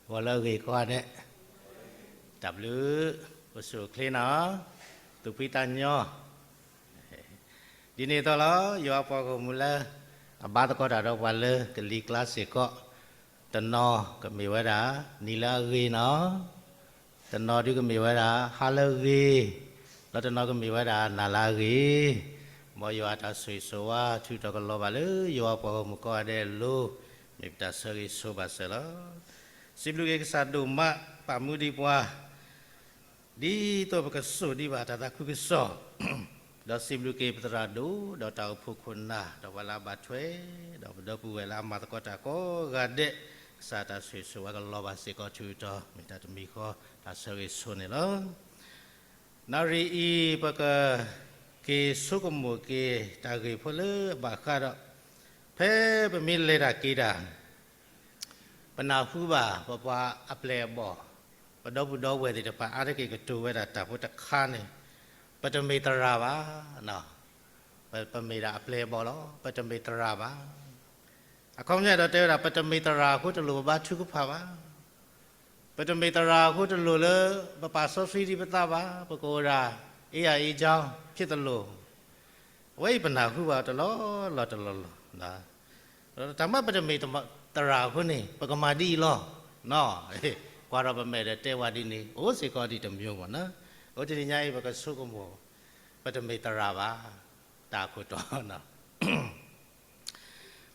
ဂီၤလၢအဂ့ၤကိးဂၤဒဲး, တၢ်ဘျုး, အိၣ်ဆူၣ်အိၣ်ချ့နီၤ, သူၣ်ဖှံသးညီ. ဒ်န့ၣ်အသိးလီၤ, ယွၤပှၤဂီၢ်မုၢ်လၢ အဘါသကိးတၢ်ဒီးပှၤလၢကလံၤကျါစ့ၢ်ကီး, တနီၤကမ့ၢ်ဝဲဒၣ် နံၤလၢအဂ့ၤနီၤ, တနီၤဒုးကမ့ၢ်ဝဲဒၣ် ဟါလၢအဂ့ၤ, ဒီးတနီၤကမ့ၢ်ဝဲဒၣ် နၤလၢအဂ့ၤ, မ်ယွၤအတၢ်ဆိၣ်ဂ့ၤဆိၣ်ဝါ ထုးထီၣ်ကလီၤဘၣ်လၢ ယွၤပှၤဂီၢ်မုၢ်ကိးဂၤဒဲးအလိၤ, မ့ၢ်ပတၢ်ဆၢဂ့ၤဆိဘၣ်စၢၤလီၤ. စံးဘျုးက့ၤကစၢ်ဒိၣ်မး ပာ်မူဒံးပှၤ ဒ်သိးပကစိာ်ဒံးဘၣ်တၢ်သးခုကစီၣ်, ဒီးစံးဘျုးက့ၤပသရၣ်ဒိၣ် ဒီးတၢ်အိၣ်ဖှိၣ်ခိၣ်နၢ် ဒီးပှၤလၢအဘၣ်ထွဲ, ဒီးပဒီပုၢ်ဝဲၢ်လၢအမၤသကိးတၢ်ကိးဂၤဒဲး, ကစၢ်တၢ်ဆိၣ်ဂ့ၤဆိၣ်ဝါကလီၤဘၣ်စ့ၢ်ကီး ထုးထီၣ် မ့ၢ်တၢ်တမံၤဃီ တၢ်ဆၢဂ့ၤဆိန့ၣ်လီၤ. နၣ်ရံၣ်အံၤ ပကက့ၤဆိကမိၣ်က့ၤ တၢ်ဂ့ၢ်ဖိလၢအဘၣ်ဃးဒီး ဖဲပမ့ၢ်လဲၤတၢ်က့ၤတၢ် ပနၢ်ဟူဘၣ် ပပှၤအပျဲၢ်အဘီၣ်, ပဒီပုၢ်ဒီဝဲၢ်သ့ၣ်တဖၣ် အါတက့ၢ်ကတိၤဝဲဒၣ်တၢ်ဖိတခါန့ၣ်, ပတမ့ၢ်သရၣ်ဘၣ်. ပမ့ၢ်ဒၣ်အပျဲၢ်အဘီၣ်လီၤ, ပတမ့ၢ်သရၣ်ဘၣ်. အခီပညီဒီးတဲဝဲဒၣ် ပတမ့ၢ်သရၣ်အဃိတလိၣ်ပဘါထုကဖၣ်ဘၣ်. ပတမ့ၢ်သရၣ်အဃိတလိၣ်လၢ ပပာ်စီဆှံဒံးပသးဘၣ်, ပကအိၣ်ဒၣ် အေးရအေးချမ်း ဖြစ်သလို အဝဲအံၤပနၢ်ဟူဘၣ်တလီၢ်လီၢ်တလီၢ်လီၢ်. တၢ်မ့ၢ်ပတမ့ၢ်သရၣ်အဃိန့ၣ် ပကမၤဒ်အံၤလီၤ. ကွၢ်ဒီးပမဲာ်ဒီးတဲဝဲဒ်န့ၣ် အိၣ်စ့ၢ်ကီးဒ်တမံၤမ့ၢ်နီၤ. အဃိတနံၤညါအံၤ ပကဆိကမိၣ် ပတမ့ၢ်သရၣ်ဘၣ်, တၢ်အခိၣ်တီ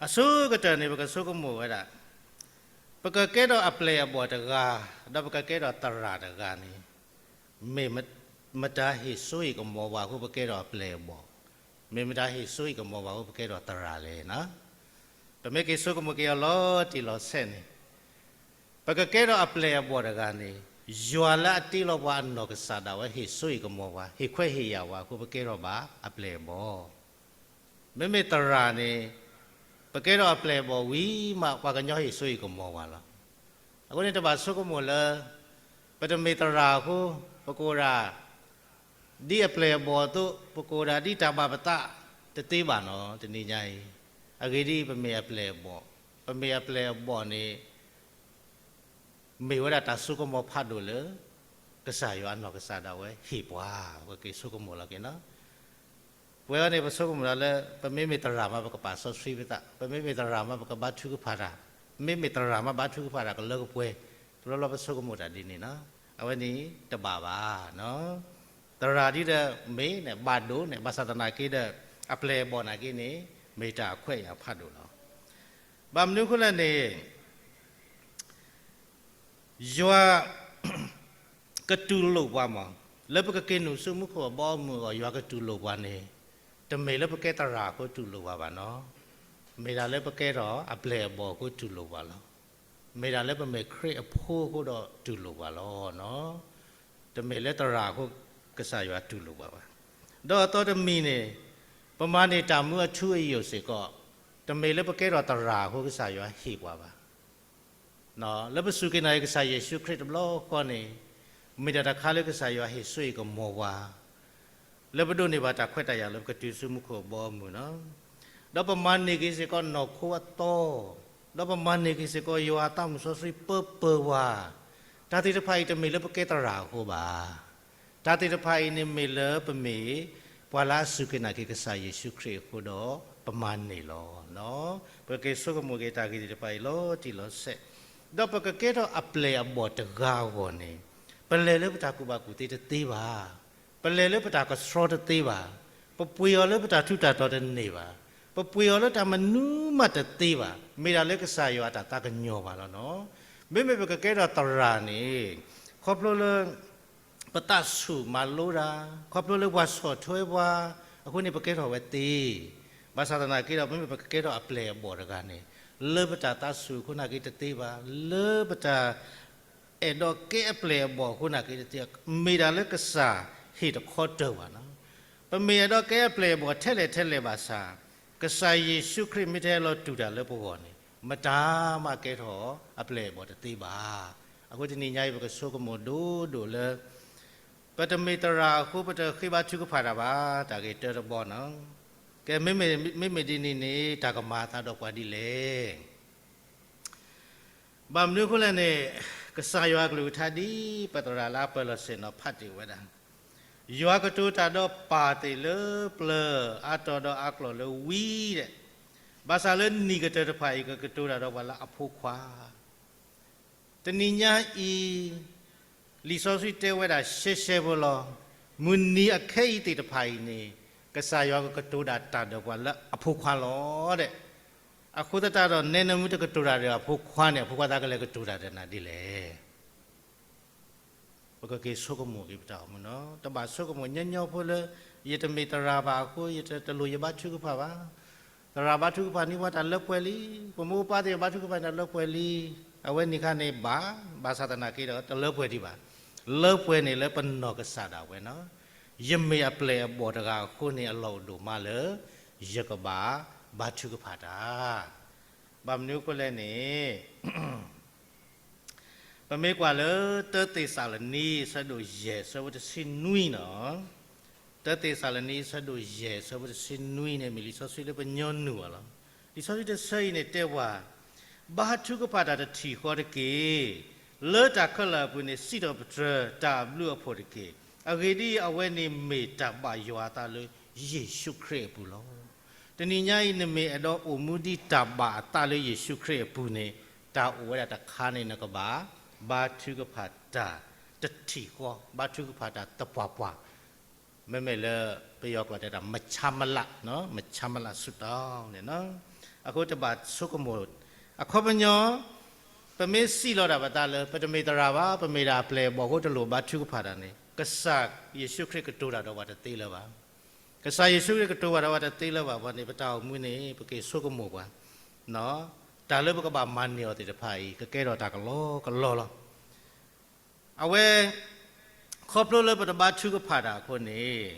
အဆိကတၢၢ်န့ၣ် ပကဆိကမိၣ်ဝဲဒၣ်, ပကကဲထီၣ်အပျဲၢ်အဘီၣ်တဂၤ, ဒီးပကကဲထီၣ်သရၣ်တဂၤန့ၣ်, မ့ၢ်မတၤဟ့ၣ်စိဟ့ၣ်ကမီၤပှၤအဃိ ပကဲထီၣ်အပျဲၢ်အဘီၣ်, မ့ၢ်မတၤဟ့ၣ်စိဟ့ၣ်ကမီၤပှၤအဃိ ပကဲထီၣ်သရၣ်လဲၣ်နီၤ. ပမ့ၢ်က့ၤဆိကမိၣ်က့ၤအီၤလီၤတံၢ်လီၤဆဲးန့ၣ်, ပကကဲထီၣ်အပျဲၢ်အဘီၣ်တဂၤန့ၣ်, ယွၤလၢအတ့လီၤပှၤအနီၢ်ကစၢ်ဒၣ်ဝဲ ဟ့ၣ်စိဟ့ၣ်ကမီၤပှၤ, ဟ့ၣ်ခွဲးဟ့ၣ်ယာ်ပှၤအဃိ ပကဲထီၣ်ဘၣ်အပျဲၢ်အဘီၣ်. မ့မ့ၢ်သရၣ်န့ၣ်, ပကဲထီၣ်အပျဲၢ်အဘီၣ်ဝံၤမး ပှၤကညီဟ့ၣ်စိဟ့ၣ်ကမီၤပှၤလီၤ. အဃိန့ၣ် တဘၣ်ဆိကမိၣ်လၢ ပတမ့ၢ်သရၣ်အဃိ ပကအိၣ်ဒၣ် ဒ်အပျဲၢ်အဘီၣ်အသိး, ပကအိၣ်ဒၣ်ဒ်တၢ်ဘၣ်ပသး တသ့ဘၣ်နီၤ တနံၤညါအံၤ. အဂ့ၢ်ဒ်အံၤ, ပမ့ၢ်အပျဲၢ်အဘီၣ်, ပမ့ၢ်အပျဲၢ်အဘီၣ်န့ၣ် မ့ၢ်ဝဲဒၣ်တၢ်စိကမီၤဖးဒိၣ်လၢ ကစၢ်ယွၤအနီၢ်ကစၢ်ဒၣ်ဝဲဟ့ၣ်ပှၤ, ပက့ၤဆိကမိၣ်လီၤက့ၤနီၤ. ပဝဲအံၤန့ၣ် ပဆိကမိၣ်ဒၣ်လၢ ပမ့မ့ၢ်သရၣ်မး ပကပာ်စီဆှံပသး, ပမ့မ့ၢ်သရၣ်မး ပကဘါထုကဖၣ်တၢ်, မ့မ့ၢ်သရၣ်မး ဘါထုကဖၣ်တၢ်ကလၢကပှဲၤ, တဘျီဘျီပဆိကမိၣ်တၢ်ဒ်န့ၣ်နီၤ. အဝဲန့ၣ်တဘၣ်ဘၣ်နီၤ. သရၣ်ဒ်ဒီးမ့ၢ်န့ၣ် ဘၣ်ဒိၣ်န့ၣ် ဘၣ်ဆၣ်သနာ်က့ဒီး အပျဲၢ်အဘီၣ်နာ်က့န့ၣ် မ့ၢ်တၢ်အခွဲးအယာ်ဖးဒိၣ်လီၤ. ဘၣ်မနုၤအဃိလဲၣ်န့ၣ် ယွၤ ကတူၢ်လိာ်ပှၤမး, လၢပကက့ၤနုာ်ဆူမူခိၣ်အဘီအမုၢ်အဂီၢ် ယွၤကတူၢ်လိာ်ပှၤန့ၣ်, တမ့ၢ်လၢပကဲသရၣ်အဃိတူၢ်လိာ်ပှၤဘၣ်နီၤ, မ့ၢ်ဒၣ်လၢပကဲထီၣ်အပျဲၢ်အဘီၣ်အဃိတူၢ်လိာ်ပှၤလီၤ. မ့ၢ်ဒၣ်လၢပမ့ၢ်ခရံာ်အဖိအဃိဒီးတူၢ်လိာ်ပှၤလီၤနီၤ. တမ့ၢ်လၢသရၣ်အဃိ ကစၢ်ယွၤတူၢ်လိာ်ပှၤဘၣ်. ဒီးအသီတမံၤန့ၣ် ပမၤန့ၢ်တၢ်မူအထူအယိာ်စ့ၢ်ကီး, တမ့ၢ်လၢပကဲထီၣ်သရၣ်အဃိ ကစၢ်ယွၤဟ့ၣ်ပှၤဘၣ်. လၢပစူၢ်က့ၤနာ်က့ၤကစၢ်ယ့ၣ်ၡူးခရံာ်တဘျီဃီန့ၣ်, မ့ၢ်တၢ်တခါလၢကစၢ်ယွၤဟ့ၣ်စိဟ့ၣ်ကမီၤပှၤ, လၢပဒိးန့ၢ်ဘၣ်တၢ်ခွဲးတၢ်ယာ်လၢပကတုၤဆူမူခိၣ်အဘီအမုၢ်နီၤ. ဒီးပမၤန့ၢ်က့ၤစ့ၢ်ကီးနီၢ်ခိအသီ, ဒီးပမၤန့ၢ်က့ၤစ့ၢ်ကီးယွၤအသးမုၣ်စီဆှံပၢပၢၤပှၤ, တၢ်သ့ၣ်တဖၣ်အံၤတမ့ၢ်လၢပကဲသရၣ်အဃိဘၣ်. တၢ်သ့ၣ်တဖၣ်အံၤန့ၣ်မ့ၢ်လၢပမ့ၢ် ပှၤလၢအစူၢ်က့ၤနာ်က့ၤကစၢ်ယ့ၣ်ၡူးခရံာ်အဃိဒီး ပမၤန့ၢ်လီၤ. ပက့ၤဆိကမိၣ်က့ၤတၢ်ဂ့ၢ်သ့ၣ်တဖၣ်အံၤလီၤတံၢ်လီၤဆဲး, ဒီးပကကဲထီၣ်အပျဲၢ်အဘီၣ်တဂၤအဂီၢ်န့ၣ်, ပလဲၤလၢပတၢ်ကူၣ်ဘၣ်ကူၣ်သ့တသ့ဘၣ်. ပလဲၤလၢပတၢ်ကဆှီတသ့ဘၣ်. ပပှ့ၤအီၤလၢပတၢ်ထူးတၢ်တီၤတန့ၢ်ဘၣ်. ပပှ့ၤအီၤလၢတၢ်မနုၤမးတသ့ဘၣ်. မ့ၢ်ဒၣ်လၢကစၢ်ယွၤအတၢ်သးကညီၤဘၣ်လီၤနီၤ. မ့မ့ၢ်ပကကဲထီၣ်သရၣ်န့ၣ်, ခီဖျိလၢ ပသးဆူၣ်မၤလိတၢ်, ခီဖျိလၢပှၤဆီၣ်ထွဲပှၤ, အဃိန့ၣ်ပကဲထီၣ်ဝဲသ့. ဘၣ်ဆၣ်သနာ်က့ဒီး မ့မ့ၢ်ပကကဲထီၣ်အပျဲၢ်အဘီၣ်တဂၤန့ၣ်, လၢပတၢ်သးဆူၣ်အဃိနာ်က့တသ့ဘၣ်, လၢပတၢ် အဲၣ်ဒိးကဲအပျဲၢ်အဘီၣ်အဃိနာ်က့တသ့, မ့ၢ်ဒၣ်လၢကစၢ်ဟ့ၣ်တခီတၢၢ်ဘၣ်နီၤ. ပမ့ၢ်အဲၣ်ဒိးကဲအပျဲၢ်အဘီၣ်ထဲလဲၣ်ထဲလဲၣ်ဘၣ်ဆၣ်, ကစၢ်ယ့ၣ်ၡူးခရံာ်မ့ၢ်တဟဲလီၤတူၢ်တၢ်လၢပဂီၢ်န့ၣ်, မတၤမးကဲထီၣ်အပျဲၢ်အဘီၣ်တသ့ဘၣ်. အဃိတနံၤညါအံၤ ပကဆိကမိၣ်ဒိၣ်ဒိၣ်လၢ ပတမ့ၢ်သရၣ်အဃိ ပတဃ့ဘါထုကဖၣ်တၢ်ဘၣ်, တၢ်ဂ့ၢ်တၢတဘီနီၤ. ကဲ, မ့မ့ၢ်ဒ်န့ၣ်န့ၣ် တၢ်ကမၤအသးဒီးပှၤဒ်လဲၣ်. ဘၣ်မနုၤအဃိလဲၣ်န့ၣ်, ကစၢ်ယွၤအကလုၢ်ကထါဒ်ပသရၣ်လၢအပၢၢ်လီၤဆ့ၣ်နီၤဖးတ့ၢ်ဝဲဒၣ်, ယွၤကတိၤတၢ်ဒီးပၢ်သ့ၣ်လၢပျၢၤအါတီၤဒီးအါကျီၢ်လၢဝံၤဒဲး, ဘၣ်ဆၣ်လၢနံၣ်ကတၢၢ်တဖၣ်အံၤ ကကတိၤတၢ်ဒီးပှၤလၢအဖိခွါ တနံၤညါအံၤ လံာ်စီဆှံတဲဝဲဒၣ်ရှဲရှဲဖိလီၤ. မုၢ်နံၤအခဲအံၤသ့ၣ်တဖၣ်အံၤန့ၣ် ကစၢ်ယွၤကကတိၤဒၣ်တၢ်ဒီးပှၤလၢအဖိခွါလီၤဒဲး. အဃိသတးဒီး နဲနမ့ၢ်တကတိၤတၢ်ဒီးအဖိခွါန့ၣ် အဖိခွါသးကလဲၤကတိၤတၢ်ဒီးနၤဒ်လဲၣ်. ပကက့ၤဆိကမိၣ်က့ၤပတၢ်အိၣ်မူနီၤ. တဘၣ်ဆိကမိၣ်ညီညီဖိလၢ ယတမ့ၢ်သရၣ်ဘၣ်အဃိ ယတလိၣ်ယဘါထုကဖၣ်ဘၣ်. သရၣ်ဘါထုကဖၣ်န့ၢ်ပှၤတၢ်လၢပှဲၤလံ, ပမိၢ်ပပၢ်သ့ၣ်ဘါထုကဖၣ်တၢ်လၢပှဲၤလံ, အဝဲန့ၣ်ခါန့ၣ်ဘၣ်, ဘၣ်ဆၣ်သနာ်က့ဒီး တလၢပှဲၤဒံးဘၣ်. လၢပှဲၤန့ၣ်လၢပနီၢ်ကစၢ်ဒၣ်ဝဲနီၤ. ယမ့ၢ်အပျဲၢ်အဘီၣ်တဂၤအဃိန့ၣ် အလီၢ်အိၣ်ဒိၣ်မးလၢ ယကဘၣ်ဘါထုကဖၣ်တၢ်. ဘၣ်မနုၤအဃိလဲၣ်န့ၣ် ပမ့ၢ်ကွၢ်လၢ တၢသ့းစၤလနံ အဆၢဒိၣ်ယဲၢ် အဆၢဖိတဆံနွံနီၤ, တၢသ့းစၤလနံ အဆၢဒိၣ်ယဲၢ် အဆၢဖိတဆံနွံန့ၣ် မ့ၢ်လံာ်စီဆှံလၢပညီနုၢ်အီၤလီၤ. လံာ်စီဆှံတဆၢအံၤန့ၣ်တဲပှၤ, ဘါထုကဖၣ်တၢ်တထံၣ်ဃီတက့ၢ်. လၢတၢ်ခဲလၢာ်အပူၤန့ၣ် စံးထီၣ်ပတြၢၤတၢ်အဘျုးအဖှိၣ်တက့ၢ်. အဂ့ၢ်ဒ်အံၤ, အဝဲန့ၣ်မ့ၢ်တၢ်ဘၣ်ယွၤအသးလၢယ့ၣ်ၡူးခရံာ်အပူၤလီၤ. တနံၤညါအံၤ နမ့ၢ်အဲၣ်ဒိးအိၣ်မူဒ်တၢ်ဘၣ်အသးလၢယ့ၣ်ၡူးခရံာ်အပူၤန့ၣ် တၢ်အိၣ်ဝဲဒၣ်တခါန့ၣ် နကဘၣ်ဘါထုကဖၣ်တၢ်တထံၣ်ဃီ, ဘါထုကဖၣ်တၢ်သပှၢ်ပှၢ်, မ့မ့ၢ်လၢပယီၤကျိာ်တဲဒၣ် မဆါမလး, မဆါမလးဆူၣ်တီန့ၣ်. အဃိတဘၣ်ဆိကမိၣ်, အခီပညီ ပမ့ၢ်စံးလီၤဒၣ်ပသးလၢ ပတမ့ၢ်သရၣ်ဘၣ်, ပမ့ၢ်ဒၣ်အပျဲၢ်အဘီၣ်အဃိ တလိၣ်ဘါထုကဖၣ်တၢ်န့ၣ် ကစၢ်ယ့ၣ်ၡူးခရံာ်ကတိၤတၢ်ဒီးပှၤတသ့လၢၤဘၣ်. ကစၢ်ယ့ၣ်ၡူးခရံာ်ကတိၤတၢ်ဒီးပှၤတသ့လၢၤဘၣ်အဃိန့ၣ် ပတၢ်အိၣ်မူန့ၣ် ပက့ၤဆိကမိၣ်ပှၤ, တၢ်လၢပကဘၣ်မၤန့ၢ်အီၤသ့ၣ်တဖၣ်အံၤ ကကဲထီၣ်တၢ်ကလီကလီလီၤ. အဝဲ ခီဖျိလၢပတဘါထုကဖၣ်တၢ်အဃိန့ၣ်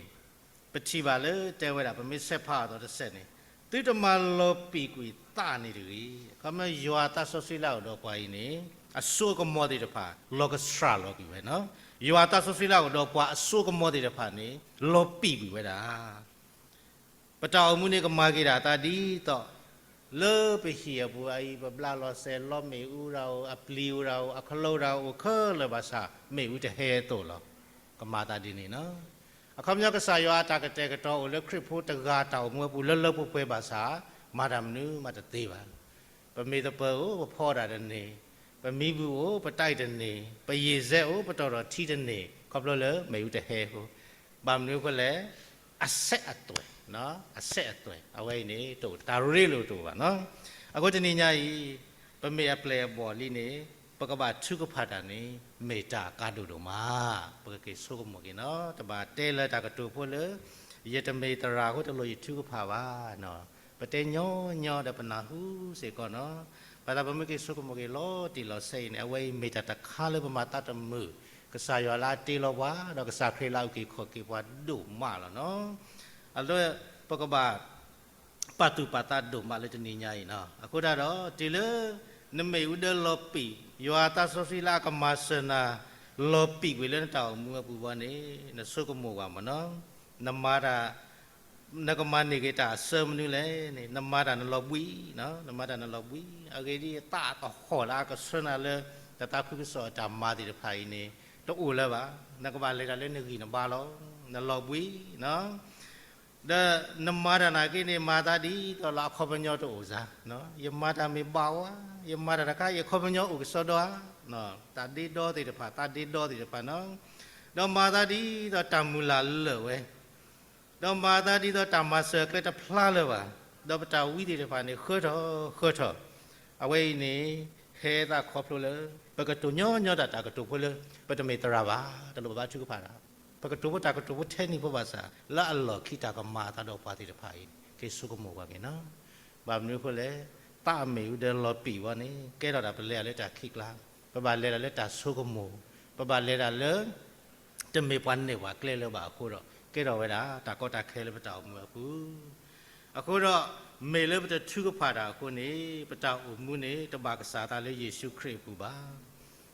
ပထံၣ်ဘၣ်လၢတဲဝဲဒၣ် ပမ့ၢ်ဆဲးဖးအသီတစဲးန့ၣ်, သုတမၤလီၤပံာ်ကွံာ်သးန့ၣ်တဂ့ၤ. အခီပညီ ယွၤအသးစီဆှံလၢအအိၣ်ဒီးပှၤအံၤန့ၣ် အစိအကမီၤသ့ၣ်တဖၣ် လီၤကဆှၣ်လီၤကွံာ်ဝဲနီၤ. ယွၤအသးစီဆှံလၢအအိၣ်ဒီးပှၤအစိအကမီၤသ့ၣ်တဖၣ်န့ၣ် လီၤပံာ်ကွံာ်ဝဲဒၣ် ပတၢ်အိၣ်မူန့ၣ် ကမၤက့ၤဒၣ်အသးဒ်သိး လၢပဟံၣ်အပူၤအံၤ ပဘျးလီၤစဲး လီမ့ၣ်အူဒၣ်အိၣ်, အပျံၤအိၣ်ဒၣ်အိၣ်, အခလိဒၣ်အိၣ်ခဲလၢာ်ဘၣ်ဆၣ် မ့ၣ်အူတဟဲအသိးလီၤ. ကမၤသးဒ်န့ၣ်နီၤ. အခီပညီ ကစၢ်ယွၤအတၢ်ကတဲာ်ကတီၤအိၣ်လၢခရံာ်ဖိတဂၤတၢ်အိၣ်မူအပူၤ လၢလၢပှဲၤပှဲၤဘၣ်ဆၣ် မၤတၢ်မနုၤမးတသ့ဘၣ်. ပမ့ၢ်သပၢၤအိၣ် ပဖီဒၣ်တန့ၢ်, ပမံပူၤအိၣ် ပတၢ်အံၣ်တန့ၢ်, ပယံာ်စဲအိၣ် ပတီၢ်ထီၣ်ထံတန့ၢ် ခီဖျိလၢမ့ၣ်အူတဟဲအဃိ. ဘၣ်မနုၤအဃိလဲၣ်, အဆဲးအသွဲၣ်, အဆဲးအသွဲၣ် အဝဲအံၤန့ၣ် တအိၣ် တၢ်ရ့လိာ်တအိၣ်ဘၣ်နီၤ. အဃိတနံၤညါအံၤ ပမ့ၢ်အပျဲၢ်အဘီၣ်လံန့ၣ် ပကဘၣ်ထုကဖၣ်တၢ်န့ၣ် မ့ၢ်တၢ်အကါဒိၣ်ဒိၣ်မး. ပကက့ၤဆိကမိၣ်က့ၤနီၤ. တဘၣ်တဲလၢတၢ်ကတိၤဖိလၢ ယတမ့ၢ်သရၣ်အဃိ တလိၣ်ယထုကဖၣ်ဘၣ်နီၤ. ပတဲညီညီဒီးပနၢ်ဟူစ့ၢ်ကီးနီၤ. ဘၣ်ဆၣ်ပမ့ၢ်က့ၤဆိကမိၣ်က့ၤလီၤတံၢ်လီၤဆဲးအံၤန့ၣ် အဝဲအံၤမ့ၢ်တၢ်တခါလၢပမၤသးတမုာ် ကစၢ်ယွၤလၢအတ့လီၤပှၤ ဒီးကစၢ်ခရံာ်လၢအအုၣ်က့ၤခီၣ်က့ၤပှၤဒိၣ်မးလီၤနီၤ. အလၢ ပကဘၣ် ပာ်သူၣ်ပာ်သးဒိၣ်မးလၢတနံၤညါအံၤနီၤ. အဃိသတးဒီး တုၤလၢ နမ့ၣ်အူဒၢလီၤပံာ် ယွၤအသးစီဆှံလၢအကမၤစၢၤနၤ လီၤပံာ်ကွံာ်လၢနတၢ်အိၣ်မူအပူၤဘၣ်န့ၣ် နဆိကမိၣ်ဘၣ်မးနီၤ. နမၤတၢ် နကမၤန့ၢ်က့ၤတၢ်အစၢမနုၤလဲၣ်န့ၣ် နမၤတၢ်နလီၤဘှံး, နမၤတၢ်နလီၤဘှံး. အဂ့ၢ်ဒ်အံၤ သးအကဟီၣ်လၢအကဆှၢနၤလၢ တၢ်သးခုကစီၣ်အတၢ်မၤသ့ၣ်တဖၣ်အံၤန့ၣ် တအိၣ်လၢၤဘၣ်. နကဘၣ်လဲၤတၢ်လၢနဂံၢ်နဘါလီၤ. နလီၤဘှံး ဒီးနမၤတၢ်နာ်က့န့ၣ် မၤသးဒ်သိးလၢအခီပညီတအိၣ်စါ, ယမၤတၢ်မ့ၢ်ဘၣ်ဝဲ, ယမၤတၢ်တခါအံၤ အခီပညီအိၣ်ကစီဒီဧါ, တၢ်ဒ့ဒီသ့ၣ်တဖၣ်, သးဒ့ဒီသ့ၣ်တဖၣ်နီၤ, ဒီးမၤသးဒ်သိးတၢ်မုၢ်လၢ်လၢာ်ဝဲ, ဒီးမၤသးဒ်သိးတၢ်မၤစၢၤအကျဲတဖျါလၢၤဘၣ်, ဒီးပတၢ်ဝံသ့ၣ်တဖၣ်န့ၣ် ဃၢထီၣ်ဃၢထီၣ်, အဝဲအံၤန့ၣ် ဟဲသးခီဖျိလၢ ပကတိၤညီညီတၢ် တၢ်ကတိၤဖိလၢ ပတမ့ၢ်သရၣ်ဘၣ်, တလိၣ်ဘၣ်ထုကဖၣ်တၢ် ပကတိၤဖိတၢ်ကတိၤဖိထဲနံၤဖိဘၣ်ဆၣ် လၢအလီၢ်ခံတၢ်ကမၤအသးဒီးပှၤသ့ၣ်တဖၣ်အံၤ က့ၤဆိကမိၣ်ပှၤက့ၤနီၤ. ဘၣ်မနုၤအဃိလဲၣ်, သးအမ့ၣ်အူဒၢလီၤပံာ်ဝဲန့ၣ် ကဲထီၣ်ဒၣ်ပလဲၤတၢ်လၢတၢ်ခံးကျါ, ပဘၣ်လဲၤဒၣ်လၢတၢ်ဆိကမိၣ်, ပဘၣ်လဲၤဒၣ်လၢ တမ့ၢ်ပှၤနဲၣ်ပှၤကျဲလၢၤဘၣ်အဃိဒီး ကဲထီၣ်ဝဲဒၣ်တၢ်ကီတၢ်ခဲလၢပတၢ်အိၣ်မူအပူၤ အဃိဒီး မ့ၢ်လၢပတထုကဖၣ်တၢ်အဃိန့ၣ် ပတၢ်အိၣ်မူန့ၣ် တဘၣ်ကစၢ်သးလၢယ့ၣ်ၡူးခရံာ်အပူၤဘၣ်.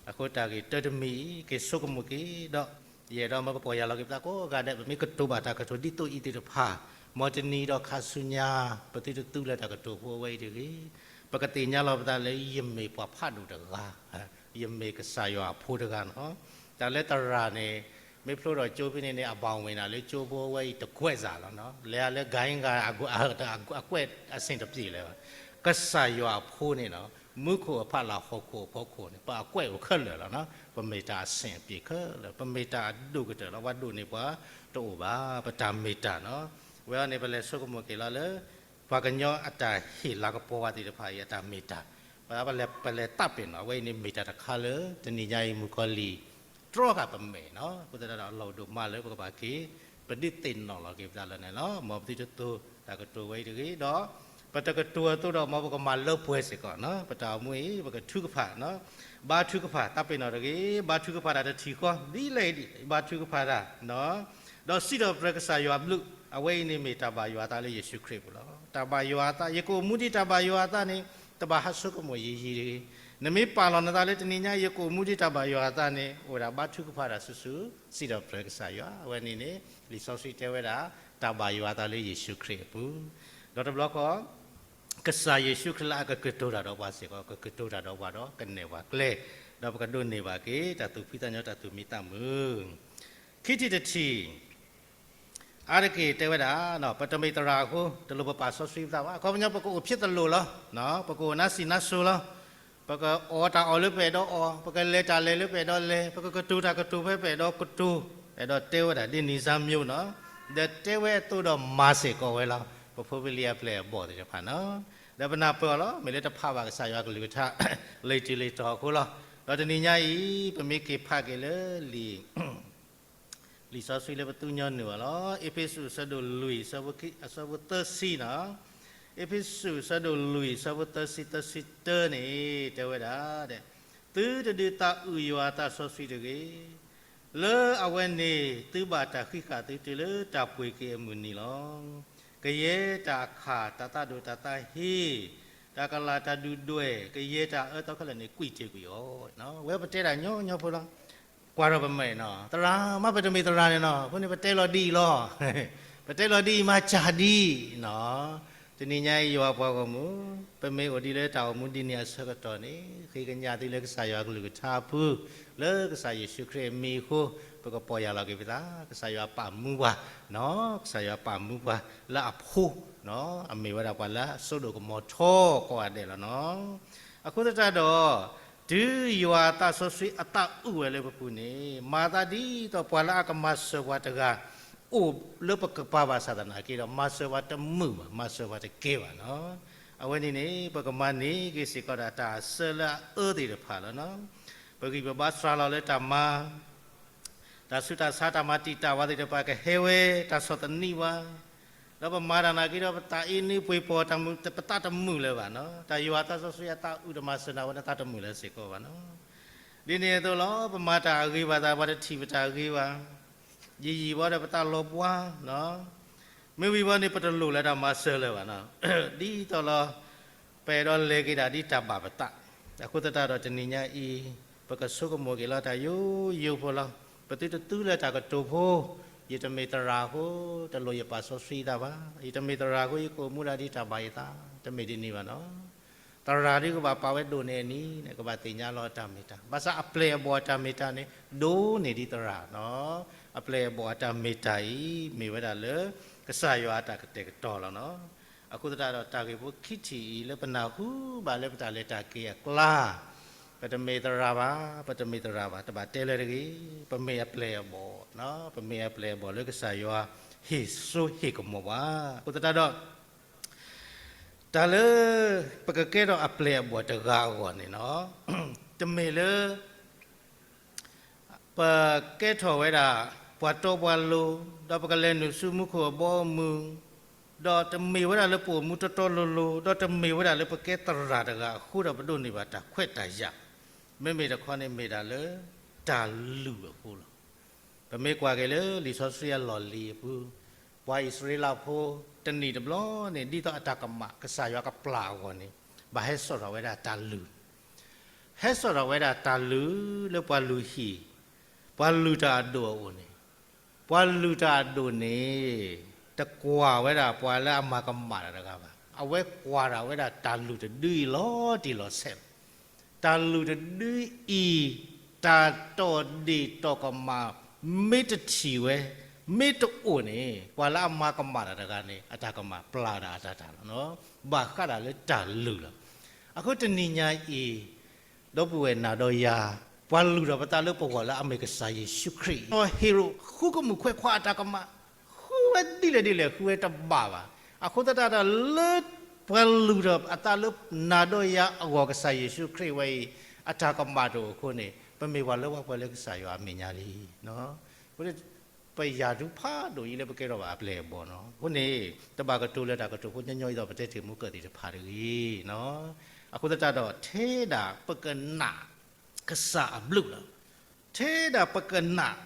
အဃိတၢ်ဂ့ၢ်တၢတမံၤအံၤ က့ၤဆိကမိၣ်က့ၤဒီး ယအဲၣ်ဒိးမၢပပီၢ်ယၢ်လီၤက့ၤပသးကိးဂၤဒဲး ပမ့ၢ်ကတိၤဘၣ်တၢ်ကတိၤဒ်သိးအံၤသ့ၣ်တဖၣ်, မ်တနံၤဒီးခါဆူညါ ပသုတသူလၢတၢ်ကတိၤဖိအဝဲအံၤတဂ့ၤ. ပကသ့ၣ်ညါလီၤပသးလၢယမ့ၢ်ပှၤဖးဒိၣ်တဂၤ ယမ့ၢ်ကစၢ်ယွၤအဖိတဂၤနီၤ. တၢ်လၢသရၣ်န့ၣ် မ့ၢ်ဖျိထီၣ်ကၠိဖဲန့ၣ်န့ၣ် အဘၣ်ဝ့ၢ်နၤလၢကၠိဖိဝဲအံၤတကွဲးစးလီၤနီၤ. လဲၤလၢ ဂိုင်းဂၤ အကွဲးအဆင့်တပျ့ၤလဲၣ်. ကစၢ်ယွၤအဖိန့ၣ်နီၤ မူခိၣ်အဖီလာ် ဟီၣ်ခိၣ်အဖီခိၣ်န့ၣ် ပအကွဲးအိၣ်ခဲလၢာ်လီၤနီၤ. ပမ့ၢ်တၢ်အဆင့်အပျ့ၤခဲလၢာ်, ပမ့ၢ်တၢ်အဒိၣ်ကတၢၢ်လီၤ. ပှၤဒိၣ်န့ၢ်ပှၤတအိၣ်ဘၣ်, ပတၢ်မ့ၢ်တၢ်နီၤ. ဝဲအံၤန့ၣ် ပလဲၤဆိကမိၣ်က့ၤလီၤလၢ ပှၤကညီအတၢ်ဟ့ၣ်လၤကပီၤဝဲသ့ၣ်တဖၣ်အံၤ အတၢ်မ့ၢ်တၢ်, ပ ပလဲၤ ပလဲၤသးပ့ၤနီၣ် အဝဲအံၤန့ၣ်မ့ၢ်တၢ်တခါလၢ တနံၤညါအံၤမုၣ်ကီၤလံၢ် တြီဃာ်ပမဲာ်နီၤ. အဃိသတးဒီး အလီၢ်အိၣ်ဒိၣ်မးလၢပကဘၣ်က့ၤ ပဒုးသ့ၣ်နီၣ်လီၤက့ၤပသးလၢန့ၣ်လီၤ. မ်ပသုတတိၤတၢ်ကတိၤဝဲအံၤတဂ့ၤ, ဒီးပတကတိၤအသိးဒီး မ်ပကမၤလၢပှဲၤစ့ၢ်ကီးနီၤ. ပတၢ်အိၣ်မူအံၤ ပကထုကဖၣ်နီၤ. ဘါထုကဖၣ်, သးပ့ၤနီၣ်တဂ့ၤ, ဘါထုကဖၣ်တၢ်တထံၣ်ဃီ ဒ်လဲၣ်ဒ်လဲၣ် ဘါထုကဖၣ်တၢ် ဒီးစံးထီၣ်ပတြၢၤကစၢ်ယွၤအဘျုး, အဝဲအံၤန့ၣ်မ့ၢ်တၢ်ဘၣ်ယွၤအသးလၢယ့ၣ်ၡူးခရံာ်အပူၤလီၤ. တၢ်ဘၣ်ယွၤအသး, ယကအိၣ်မူဒ်တၢ်ဘၣ်ယွၤအသးန့ၣ် တဘၣ်ဟးဆိကမိၣ်ယံာ်ယံာ်တဂ့ၤ. နမ့ၢ်ပာ်လီၤနသးလၢတနံၤညါအံၤ ယကအိၣ်မူဒ်တၢ်ဘၣ်ယွၤအသးန့ၣ် အိၣ်ဝဲဒၣ်ဘါထုကဖၣ်တၢ်စုာ်စုာ်, စံးထီၣ်ပတြၢၤကစၢ်ယွၤ. အဝဲန့ၣ်န့ၣ် လံာ်စီဆှံတဲဝဲဒၣ် တၢ်ဘၣ်ယွၤအသးလၢယ့ၣ်ၡူးခရံာ်အပူၤ, ဒီးတဘျီဃီ ကစၢ်ယ့ၣ်ၡူးခရံာ်လၢအကကတိၤတၢ်ဒီးပှၤစ့ၢ်ကီး ကကတိၤတၢ်ဒီးပှၤဒီးကနဲၣ်ပှၤကျဲ, ဒီးပကဒိးန့ၢ်ဘၣ်က့ၤ တၢ်သူၣ်ဖှံသးညီ တၢ်သူၣ်မံသးမုာ်. ခံထံၣ်တထံၣ် အါတက့ၢ်တဲဝဲဒၣ် ပတမ့ၢ်သရၣ်အဃိ တလိၣ်ပပာ်စီဆှံပသးဘၣ်. အခီပညီ ပကအိၣ်ဖျဲၣ်သလိၣ်လီၤ, ပကအိၣ်နါစံၣ်နါစိၤလီၤ. ပကအီၣ်တၢ်အီၣ်လၢပအဲၣ်ဒိးအီၣ်, ပကလဲၤတၢ်လဲၤလၢပအဲၣ်ဒိးလဲၤ, ပကကတိၤတၢ်ကတိၤဖဲပအဲၣ်ဒိးကတိၤ, အဲၣ်ဒိးတဲဝဲဒၣ်ဒ်န့ၣ်စၢ်မံၤနီၤ. ဒီးတဲဝဲအသိးဒီးမၤစ့ၢ်ကီးဝဲလီၤ. ပဖိပလံၤအပျဲၢ်အဘီၣ်သ့ၣ်တဖၣ်နီၤ. ဒီးပနၢ်ပၢၢ်အီၤလီၤ, မ့ၢ်လၢတဖးဘၣ်ကစၢ်ယွၤကလုၢ်ကထါ လံာ်တံၢ်လံာ်တီၤအဃိလီၤ. ဒီးတနံၤညါအံၤ ပမ့ၢ်က့ၤဖးက့ၤလၢလံာ် လံာ်စီဆှံလၢပသူညီနုၢ်အီၤလီၤ. အ့းဖ့းစူး အဆၢဒိၣ်လွံၢ် အဆၢဖိသၢဆံနီၤ. အ့းဖ့းစူး အဆၢဒိၣ်လွံၢ် အဆၢဖိသၢဆံ သၢဆံတၢန့ၣ် တဲဝဲဒၣ်, သုတဒုးသးအုးယွၤအသးစီဆှံတဂ့ၤ. လၢအဝဲန့ၣ် သုဘၣ်တၢ်ဃံးဃာ်သုတုၤလၢတၢ်ပှ့ၤက့ၤအမုၢ်နံၤလီၤ. ကယဲၢ်တၢ်အခၣ်, တၢ်သးဒိၣ်တၢ်သးဟ့, တၢ်ကလၢ်တၢ်ဒုၣ်ဒွဲၣ်, ကယဲၢ်တၢ်အၢသီခဲလၢာ်န့ၣ် ကွံာ်တ့ၢ်ကွံာ်အီၤ. ဝဲပတဲတၢ်ညီညီဖိလီၤ. ကွၢ်ထီၣ်ပမဲာ်နီၤ, သရၣ်မး ပတမ့ၢ်သရၣ်န့ၣ်နီၤ, အဃိန့ၣ် ပတဲလီၤဒ်အံၤလီၤ. ပတဲလီၤဒ်အံၤမး ကၢ်ဒ်နီၤ. တနံၤညါအံၤ ယွၤပှၤဂီၢ်မုၢ်, ပမ့ၢ်အိၣ်ဒံးလၢတၢ်အိၣ်မူဒ်န့ၣ်အဆၢကတီၢ်န့ၣ် ဃ့ကညးသုလၢကစၢ်ယွၤကလုၢ်ကထါအပူၤ, လၢကစၢ်ယ့ၣ်ၡူးခရံာ်အမံၤအဃိ, ပကပီၢ်ယၢ်လီၤက့ၤပသး, ကစၢ်ယွၤပာ်မူပှၤနီၤ, ကစၢ်ယွၤပာ်မူပှၤလၢအဖိ, အမ့ၢ်ဝဲဒၣ်ပှၤလၢအစိဒိၣ်ကမီၤထီကိးဂၤဒဲးလီၤနီၤ. အဃိသတးဒီး တုၤယွၤအသးစီဆှံအသးအုးဝဲလၢပပူၤန့ၣ် မၤသးဒ်သိးပှၤလၢအကမၤစၢၤပှၤတဂၤ အိၣ်လၢပကပၤဘၣ်ဆၣ်သနာ်က့ဒီး မၤစၢၤပှၤတမုာ်ဘၣ်, မၤစၢၤပှၤတကဲဘၣ်နီၤ. အဝဲန့ၣ်န့ၣ် ပကမၤန့ၢ်က့ၤစ့ၢ်ကီးဒီးတၢ်အစၢလၢအအၢသ့ၣ်တဖၣ်လီၤနီၤ. ပဂံၢ်ပဘါစှၤလီၤလၢတၢ်မၤ တၢ်ဆူးတၢ်ဆါ တၢ်မၤတံာ်တာ်ဝဲသ့ၣ်တဖၣ်ကဟဲဝဲ, တၢ်ဆီၣ်သနံးဝဲ, ဒီးပမၤတၢ်နာ်က့ဒီး ပသးအ့န့ၢ်ပှ့ၤပီၤ ပသးတမုာ်လၢၤဘၣ်နီၤ. တၢ်ယွၤအသးစီဆှံအသးအုးတမၤစၢၤနၤဝဲန့ၣ် သးတမုာ်လၢၤစ့ၢ်ကီးဘၣ်နီၤ. ဒ်န့ၣ်အသိးလီၤ, ပမၤတၢ်အဂ့ၤဘၣ်သး ပှၤတထံၣ်ပတၢ်အဂ့ၤဘၣ်, ယံာ်ယံာ်ဘၣ်ဒီးပသးလီၤပှီၢ်နီၤ. မ့ၢ်ဝံၤဘၣ်န့ၣ် ပတလိၣ်လၢတၢ်မၤစၢၤလၢၤဘၣ်နီၤ. ဒ်သိးလီၤ ပအဲၣ်ဒိးလဲၤက့ၤဒၣ်ဒ်တၢ်ဘၣ်ပသး, အဃိသတးဒီးတနံၤညါအံၤ ပကဆိကမိၣ်က့ၤလီၤတၢ်ယိယိဖိလီၤ. ပသုတသူလၢတၢ်ကတိၤဖိ, ယတမ့ၢ်သရၣ်အဃိ တလိၣ်ယပာ်စီဆှံသးဘၣ်, ယတမ့ၢ်သရၣ်အဃိ ယကအိၣ်မူဒၣ်ဒ်တၢ်ဘၣ်ယသး, တမ့ၢ်ဒ်န့ၣ်ဘၣ်နီၤ. သရၣ်ဒ်ကဘၣ်ပာ်ဝဲဒိၣ်န့ၢ်အနံၤန့ၣ် ကဘၣ်သ့ၣ်ညါလီၤအတၢ်မ့ၢ်တၢ်, ဘၣ်ဆၣ်အပျဲၢ်အဘီၣ်အတၢ်မ့ၢ်တၢ်န့ၣ် ဒိၣ်န့ၢ်ဒ်သရၣ်နီၤ. အပျဲၢ်အဘီၣ်အတၢ်မ့ၢ်တၢ်အံၤ မ့ၢ်ဝဲဒၣ်လၢ ကစၢ်ယွၤအတၢ်ကတဲာ်ကတီၤလီၤနီၤ. အဃိသတးဒီး တၢ်ဂ့ၢ်ဖိခံထံၣ်အံၤ လၢပနၢ်ဟူဘၣ်လၢပတၢ်လဲၤတၢ်က့ၤအကျါ, ပတမ့ၢ်သရၣ်ဘၣ်, ပတမ့ၢ်သရၣ်ဘၣ်, တဘၣ်တဲလၢၤတဂ့ၤ, ပမ့ၢ်အပျဲၢ်အဘီၣ်, ပမ့ၢ်အပျဲၢ်အဘီၣ်လၢကစၢ်ယွၤဟ့ၣ်စိဟ့ၣ်ကမီၤဘၣ်. အဃိသတးဒီး တၢ်လၢ ပကကဲထီၣ်အပျဲၢ်အဘီၣ်တဂၤအဂီၢ်န့ၣ်နီၤ, တမ့ၢ်လၢ ပကဲထီၣ်ဝဲဒၣ် ပှၤတီပှၤလိၤ, ဒီးပကလဲၤနုာ်ဆူမူခိၣ်အဘီအမုၢ်, ဒီးတမ့ၢ်ဝဲဒၣ်လၢပအိၣ်မူတီတီလိၤလိၤ, ဒီးတမ့ၢ်ဝဲဒၣ်လၢပကဲသရၣ်တဂၤအဃိဒီးပဒိးန့ၢ်ဘၣ်တၢ်ခွဲးတၢ်ယာ်, မ့မ့ၢ်တခီန့ၣ်မ့ၢ်ဒၣ်လၢ တၢ်လုၢ်အဃိလီၤ. ပမ့ၢ်ကွၢ်က့ၤလၢလံာ်စီဆှံအလီၢ်လံၤအပူၤ, ပှၤအံၣ်စရ့လးဖိ တနံၣ်တဘျီန့ၣ် ဒ်သိးအတၢ်ကမၣ် ကစၢ်ယွၤကပျၢ်အဂီၢ်န့ၣ် ဘၣ်ဟဲစိာ်ထီၣ်ဝဲဒၣ်တၢ်လုၢ် ဟဲစိာ်ထီၣ်ဝဲဒၣ်တၢ်လုၢ်လၢပှၤလုၢ်ဟံၣ်, ပှၤလုၢ်တၢ်အဒိၣ်အအိၣ်န့ၣ်, ပှၤလုၢ်တၢ်အဒိၣ်န့ၣ် တကွၢ်ဝဲဒၣ်ပှၤလၢအမၤကမၣ်တၢ်တဂၤဘၣ်. အဝဲကွၢ်တၢ်ဝဲဒၣ်တၢ်လုၢ်တဒုအံၤလီၤတံၢ်လီၤဆဲးလီၤ. တၢ်လုၢ်တဒုအံၤ, တၢ်တီၢ်ဒ့ၣ်တီၢ်ကမၣ် မ့ၢ်တထံၣ်ဝဲ, မ့ၢ်တအိၣ်န့ၣ် ပှၤလၢအမၤကမၣ်တၢ်တဂၤန့ၣ် အတၢ်ကမၣ်ပျၢ်ဒၣ်အတၢ်တၢ်လီၤ. ဘၣ်ဃးဒၣ်လၢတၢ်လုၢ်လီၤ. အဃိတနံၤညါအံၤ ဒီပုၢ်ဝဲၢ်နၤဒီးယၤ, ပှၤလုၢ်ထီၣ်ပသးလၢပဂီၢ်လၢအမ့ၢ်ကစၢ်ယ့ၣ်ၡူးခရံာ်အံၤ, ဒီးဟ့ရိၣ်ဃုကမူၣ်ခွဲးခွါအတၢ်ကမၣ်, ဃုဝဲဒ်လဲၣ်ဒ်လဲၣ် ဃုဝဲတဘၣ်ဘၣ်. အဃိသတးဒီးလၢ ပှၤလုၢ်ထီၣ်အသးလၢနၤဒီးယၤအဂီၢ်ကစၢ်ယ့ၣ်ၡူးခရံာ်ဝဲအံၤ အတၢ်ကမၣ်တအိၣ်အဃိန့ၣ် ပမ့ၢ်ပှၤလၢပှဲၤလၢကစၢ်ယွၤအမဲာ်ညါလံ. ပယၢ်ဒူဖးဒိၣ်အံၤလၢပကဲထီၣ်ဘၣ်အပျဲၢ်အဘီၣ်နီၤ. အဃိန့ၣ် တဘၣ်ကတိၤလၢတၢ်ကတိၤဖိညီညီအံၤဒီး ပတဲတ့ၢ်မူကၢၣ်သ့ၣ်တဖၣ်တဂ့ၤ. အဃိသတးဒီး ထဲဒၣ်ပကနာ်ကစၢ်အဘျုးလီၤ. ထဲဒၣ်ပကနာ်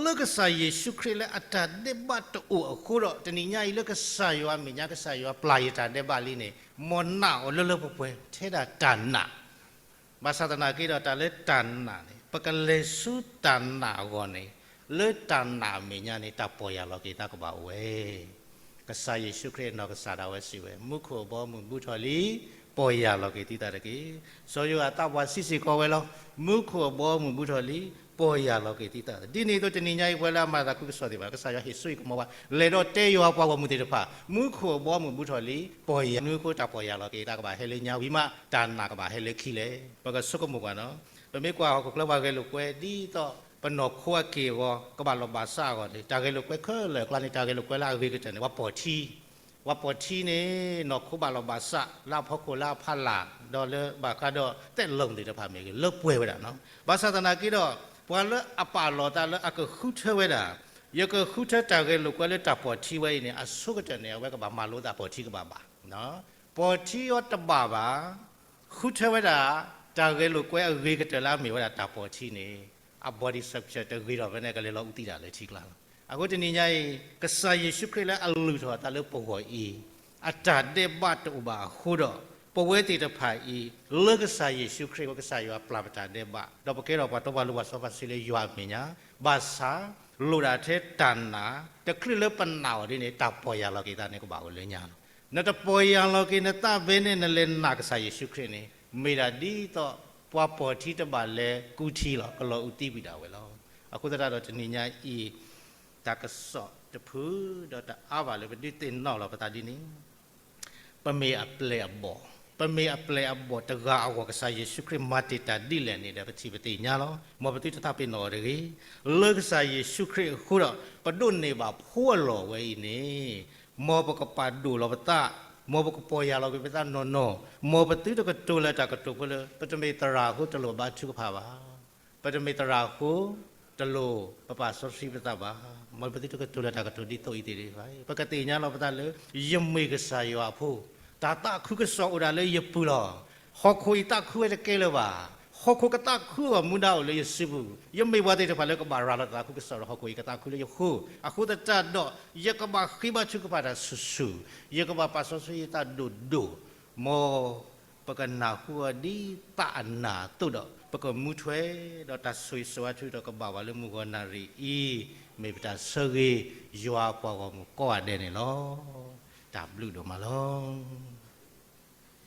လၢကစၢ်ယ့ၣ်ၡူးခရံာ်လၢအတၢ်ဒဲးဘးတအိၣ်အဃိဒီး တနံၤညါအံၤလၢကစၢ်ယွၤအမဲာ်ညါ ကစၢ်ယွၤပျၢ်ယတၢ်ဒဲးဘးလံန့ၣ် မ်နာ်အီၤလၢလၢပှဲၤပှဲၤ ထဲဒၣ်တၢ်နာ် ဘၣ်ဆၣ်သနာ်က့ဒီး တၢ်လၢတၢ်နာ်န့ၣ် ပကလဲၤဆူတၢ်နာ်အဂီၢ်န့ၣ် လၢတၢ်နာ်အမဲာ်ညါန့ၣ် တၢ်ပီၢ်ယၢ်လီၤက့ၤသးကဘၣ်အိၣ်ဝဲ. ကစၢ်ယ့ၣ်ၡူးခရံာ်အနီၢ်ကစၢ်ဒၣ်ဝဲစံးဝဲ, မူခိၣ်အဘီအမုၢ်ဘူးထီၣ်လံ, ပီၢ်ယၢ်လီၤက့ၤသုသးတက့ၢ်. စီၤယိၤဟၣ်သးပှၢ်စံးစ့ၢ်ကီးဝဲလီၤ, မူခိၣ်အဘီအမုၢ်ဘူးထီၣ်လံ, ပီၢ်ယၢ်လီၤက့ၤသုသး. ဒ်န့ၣ်အသိးတနံၤညါအံၤ ပှၤလၢအမၤသးခုကစီၣ်သ့ၣ်တဖၣ် ကစၢ်ယွၤဟ့ၣ်စိဟ့ၣ်ကမီၤဘၣ်, လဲၤဒီးတဲယွၤပှၤဂီၢ်မုၢ်သ့ၣ်တဖၣ်, မူခိၣ်အဘီအမုၢ်ဘူးထီၣ်လံ, ပီၢ်ယၢ်နွံအဃိ တၢ်ပီၢ်ယၢ်လီၤက့ၤသးကဘၣ်ဟဲလၢညါဝံၤမး တၢ်နာ်ကဘၣ်ဟဲလၢခံလဲၣ်. ပကဆိကမိၣ်ကွၢ်နီၤ, ပမ့ၢ်ကွၢ်ဟီၣ်ခိၣ်ချၢပှၤဂဲၤလိာ်ကွဲ ဒ်သိးပနီၢ်ခိအက့ၢ်အဂီၤ ကဘၣ်လီၤဘၣ်စးအဂီၢ်န့ၣ် တၢ်ဂဲၤလိာ်ကွဲခဲလၢာ်အကျါန့ၣ် တၢ်ဂဲၤလိာ်ကွဲလၢအဂ့ၤကတၢၢ်န့ၣ် ပှၤပီၢ်ထံ ပှၤပီၢ်ထံန့ၣ် နီၢ်ခိဘၣ်လီၤဘၣ်စး လၢအဖီခိၣ်လၢအဖီလာ် ဒီးလၢဘၣ်ဃးဒီးသဲးလိာ်သ့ၣ်တဖၣ်မ့ၢ်ဂ့ၤ လၢပှဲၤဝဲဒၣ်နီၤ. ဘၣ်ဆၣ်သနာ်က့ဒီး ပှၤလၢအပာ်လီၤသးလၢအကဃုထၢဝဲဒၣ်, ယကဃုထၢတၢ်ဂဲၤလိာ်ကွဲလၢတၢ်ပီၢ်ထံဝဲအံၤန့ၣ် အဆိကတၢၢ်န့ၣ် အဝဲကဘၣ်မၤလိသးပီၢ်ထံကဘၣ်ဘၣ် ပီၢ်ထံအီၤတဘၣ်ဘၣ်, ဃုထၢဝဲဒၣ် တၢ်ဂဲၤလိာ်ကွဲအဂ့ၤကတၢၢ်လၢအမ့ၢ်ဝဲဒၣ်တၢ်ပီၢ်ထံန့ၣ် အ body structure တဂ့ၤထီၣ်ဖဲန့ၣ် ကလဲၤလီၤအူသံတၢ်လၢထံကျါလီၤ. အဃိတနံၤညါအံၤ ကစၢ်ယ့ၣ်ၡူးခရံာ်လၢအလုၢ်ထီၣ်အသးလၢပဂီၢ်အံၤ အတၢ်ဒဲးဘးတအိၣ်ဘၣ်အဃိဒီး ပဝဲသ့ၣ်တဖၣ်အံၤ လၢကစၢ်ယ့ၣ်ၡူးခရံာ်ဝဲ ကစၢ်ယွၤပျၢ်ပတၢ်ဒဲးဘး ဒီးပကဲထီၣ်ပှၤတီပှၤလိၤပှၤစီပှၤဆှံလၢယွၤအမဲာ်ညါ ဘၣ်ဆၣ် လိၣ်ဒၣ်ထဲတၢ်နာ် တချုးလၢပနာ်အီၤဒ်န့ၣ် တၢ်ပီၢ်ယၢ်လီၤက့ၤသးန့ၣ်ကဘၣ်အိၣ်လၢညါလီၤ. နတပီၢ်ယၢ်လီၤက့ၤနသးဖဲန့ၣ် နလဲၤနာ်ကစၢ်ယ့ၣ်ၡူးခရံာ်န့ၣ် မ့ၢ်ဒၣ်ဒ်သိး ပှၤပီၢ်ထံတဘၣ်လဲၤကူထံလီၤ ကလီၤအူသံကွံာ်ဒၣ်ဝဲလီၤ. အဃိသတးဒီးတနံၤညါအံၤ တၢ်ကစီၣ်တဖု ဒီးတအါဘၣ်လၢပဒုးသ့ၣ်နီၣ်လီၤပသးဒ်န့ၣ် ပမ့ၢ်အပျဲၢ်အဘီၣ်, ပမ့ၢ်အပျဲၢ်အဘီၣ်တဂၤအဂီၢ် ကစၢ်ယ့ၣ်ၡူးခရံာ်မၤတ့ၢ်တၢ်ဒ်လဲၣ်န့ၣ်ဒီး ပထံၣ်ပသ့ၣ်ညါလီၤ. မ်ပသုတသးပ့ၤနီၣ်အီၤတဂ့ၤ. လၢကစၢ်ယ့ၣ်ၡူးခရံာ်အဃိဒီး ပဒိးန့ၢ်ဘၣ်ဖိအလီၢ်ဝဲအံၤန့ၣ် မ်ပကပာ်ဒိၣ်လီၤပသး, မ်ပကပီၢ်ယၢ်လီၤက့ၤပသးနီၢ်နီၢ်, မ်ပသုတကတိၤလၢတၢ်ကတိၤဖိလၢ ပတမ့ၢ်သရၣ်အဃိတလိၣ်ဘါထုကဖၣ်ဘၣ်. ပတမ့ၢ်သရၣ်အဃိ တလိၣ်ပပာ်စီဆှံပသးဘၣ်. မ်ပသုတကတိၤလၢတၢ်ကတိၤဒ်သိးအံၤသ့ၣ်တဖၣ်, ပကသ့ၣ်ညါလီၤပသးလၢ ယမ့ၢ်ကစၢ်ယွၤအဖိ, တၢ်သးခုကစီၣ်အိၣ်ဒၣ်လၢယပူၤလီၤ. ဟီၣ်ခိၣ်အံၤသးခုဝဲတကဲလၢၤဘၣ်. ဟီၣ်ခိၣ်ကသးခုအဂီၢ်မူဒါအိၣ်လၢယစုပူၤ, ယမ့ၢ်ပှၤသ့ၣ်တဖၣ်လၢကဘၣ်ရၤလီၤသးခုကစီၣ်ဒီးဟီၣ်ခိၣ်အံၤကသးခုလၢယဃိ, အဃိသတးဒီး ယကဘၣ်ဃ့ဘါထုကဖၣ်တၢ်ဆူၣ်ဆူၣ်, ယကဘၣ်ပာ်စီဆှံယသးဒိၣ်ဒိၣ်, မ်ပကနၢ်ဟူအီၤဒ်သးအနၢ်အသိးဒီး ပကမူထွဲဒီးတၢ်ဆိၣ်ဂ့ၤဆိၣ်ဝါထုကဖၣ်ဒီးကဘၣ်ဝဲလၢမုၢ်ဂီၤနၣ်ရံၣ်အံၤ, မ့ၢ်ပတၢ်ဆၢဂ့ၤ ယွၤပှၤဂီၢ်မုၢ်ကိးဂၤဒဲးန့ၣ်လီၤ. တၢ်ဘျုးဒိၣ်မးလီၤ.